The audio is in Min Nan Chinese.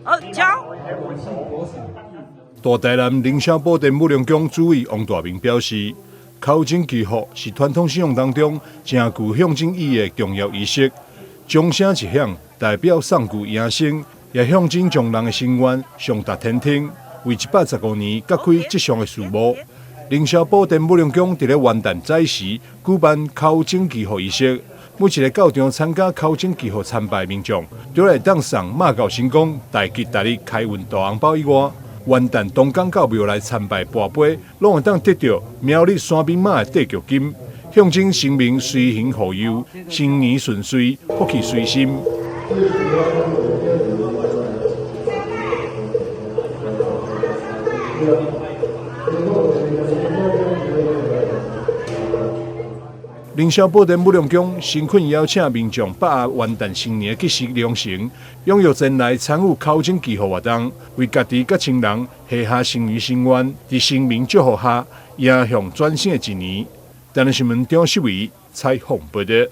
好，敲。大台南凌霄寶殿武龍宮主委王大明表示，敲鐘祈福是傳統信仰當中誠具象徵意義的重要儀式。鐘聲一響，代表送舊迎新，也象徵將人的心願上達天聽，為115年揭開吉祥的序幕。凌霄寶殿武龍宮佇咧元旦早時舉辦敲鐘祈福儀式，每一個到場參加敲鐘祈福參拜的民眾，除了會當送媽狗神公大吉大利開運大紅包以外，元旦當工到廟內參拜跋杯，攏會當得著苗栗山兵馬的地腳金，象徵神明隨行護佑，新年順遂，福氣隨心。凌霄寶殿武龍宮誠懇邀請民眾把握元旦新年的吉時良辰，踴躍前來參與敲鐘祈福活動，為家己佮親人許下新年心願，佇神明祝福下，迎向全新的一年。台南新聞張世維採訪報導。